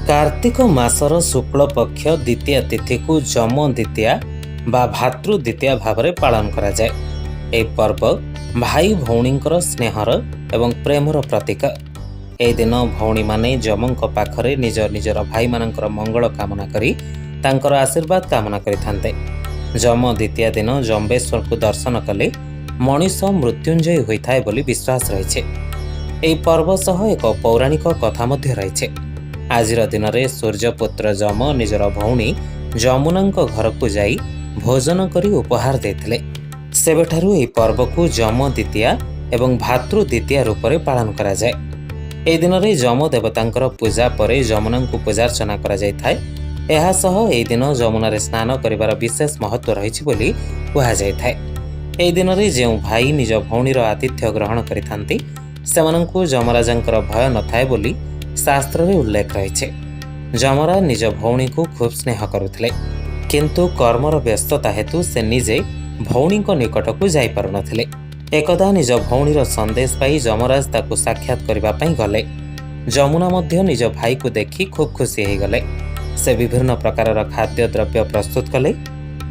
କାର୍ତ୍ତିକ ମାସର ଶୁକ୍ଳପକ୍ଷ ଦ୍ୱିତୀୟା ତିଥିକୁ ଯମ ଦ୍ୱିତୀୟା ବା ଭାତୃ ଦ୍ୱିତୀୟା ଭାବରେ ପାଳନ କରାଯାଏ। ଏହି ପର୍ବ ଭାଇ ଭଉଣୀଙ୍କର ସ୍ନେହର ଏବଂ ପ୍ରେମର ପ୍ରତୀକ। ଏହି ଦିନ ଭଉଣୀମାନେ ଯମଙ୍କ ପାଖରେ ନିଜ ନିଜର ଭାଇମାନଙ୍କର ମଙ୍ଗଳ କାମନା କରି ତାଙ୍କର ଆଶୀର୍ବାଦ କାମନା କରିଥାନ୍ତେ। ଯମ ଦ୍ୱିତୀୟା ଦିନ ଜମ୍ବେଶ୍ୱରଙ୍କୁ ଦର୍ଶନ କଲେ ମଣିଷ ମୃତ୍ୟୁଞ୍ଜୟୀ ହୋଇଥାଏ ବୋଲି ବିଶ୍ୱାସ ରହିଛି। ଏହି ପର୍ବ ସହ ଏକ ପୌରାଣିକ କଥା ମଧ୍ୟ ରହିଛି। ଆଜିର ଦିନରେ ସୂର୍ଯ୍ୟପୁତ୍ର ଯମ ନିଜର ଭଉଣୀ ଯମୁନାଙ୍କ ଘରକୁ ଯାଇ ଭୋଜନ କରି ଉପହାର ଦେଇଥିଲେ। ସେବେଠାରୁ ଏହି ପର୍ବକୁ ଯମ ଦ୍ୱିତୀୟା ଏବଂ ଭାତୃ ଦ୍ୱିତୀୟା ରୂପରେ ପାଳନ କରାଯାଏ। ଏହି ଦିନରେ ଯମ ଦେବତାଙ୍କର ପୂଜା ପରେ ଯମୁନାଙ୍କୁ ପୂଜାର୍ଚ୍ଚନା କରାଯାଇଥାଏ। ଏହା ସହ ଏହି ଦିନ ଯମୁନାରେ ସ୍ନାନ କରିବାର ବିଶେଷ ମହତ୍ତ୍ୱ ରହିଛି ବୋଲି କୁହାଯାଇଥାଏ। ଏହି ଦିନରେ ଯେଉଁ ଭାଇ ନିଜ ଭଉଣୀର ଆତିଥ୍ୟ ଗ୍ରହଣ କରିଥାନ୍ତି, ସେମାନଙ୍କୁ ଯମରାଜଙ୍କର ଭୟ ନଥାଏ ବୋଲି ଶାସ୍ତ୍ରରେ ଉଲ୍ଲେଖ ରହିଛି। ଯମରାଜ ନିଜ ଭଉଣୀକୁ ଖୁବ୍ ସ୍ନେହ କରୁଥିଲେ, କିନ୍ତୁ କର୍ମର ବ୍ୟସ୍ତତା ହେତୁ ସେ ନିଜେ ଭଉଣୀଙ୍କ ନିକଟକୁ ଯାଇପାରୁନଥିଲେ। ଏକଦା ନିଜ ଭଉଣୀର ସନ୍ଦେଶ ପାଇ ଯମରାଜ ତାକୁ ସାକ୍ଷାତ କରିବା ପାଇଁ ଗଲେ। ଯମୁନା ମଧ୍ୟ ନିଜ ଭାଇକୁ ଦେଖି ଖୁବ୍ ଖୁସି ହୋଇଗଲେ। ସେ ବିଭିନ୍ନ ପ୍ରକାରର ଖାଦ୍ୟ ଦ୍ରବ୍ୟ ପ୍ରସ୍ତୁତ କଲେ।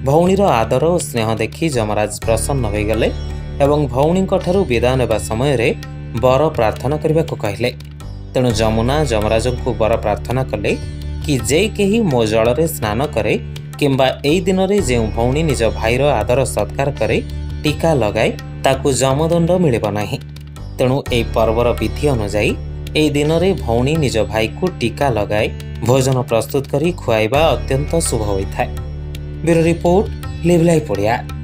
ଭଉଣୀର ଆଦର ଓ ସ୍ନେହ ଦେଖି ଯମରାଜ ପ୍ରସନ୍ନ ହୋଇଗଲେ ଏବଂ ଭଉଣୀଙ୍କଠାରୁ ବିଦାୟ ନେବା ସମୟରେ ବର ପ୍ରାର୍ଥନା କରିବାକୁ କହିଲେ। ତେଣୁ ଯମୁନା ଯମରାଜଙ୍କୁ ବର ପ୍ରାର୍ଥନା କଲେ କି ଯେ କେହି ମୋ ଜଳରେ ସ୍ନାନ କରେ କିମ୍ବା ଏଇ ଦିନରେ ଯେଉଁ ଭଉଣୀ ନିଜ ଭାଇର ଆଦର ସତ୍କାର କରେ, ଟୀକା ଲଗାଏ, ତାକୁ ଯମଦଣ୍ଡ ମିଳିବ ନାହିଁ। ତେଣୁ ଏହି ପର୍ବର ବିଧି ଅନୁଯାୟୀ ଏହି ଦିନରେ ଭଉଣୀ ନିଜ ଭାଇକୁ ଟୀକା ଲଗାଏ, ଭୋଜନ ପ୍ରସ୍ତୁତ କରି ଖୁଆଇବା ଅତ୍ୟନ୍ତ ଶୁଭ ହୋଇଥାଏ। Bureau report, live life Odia.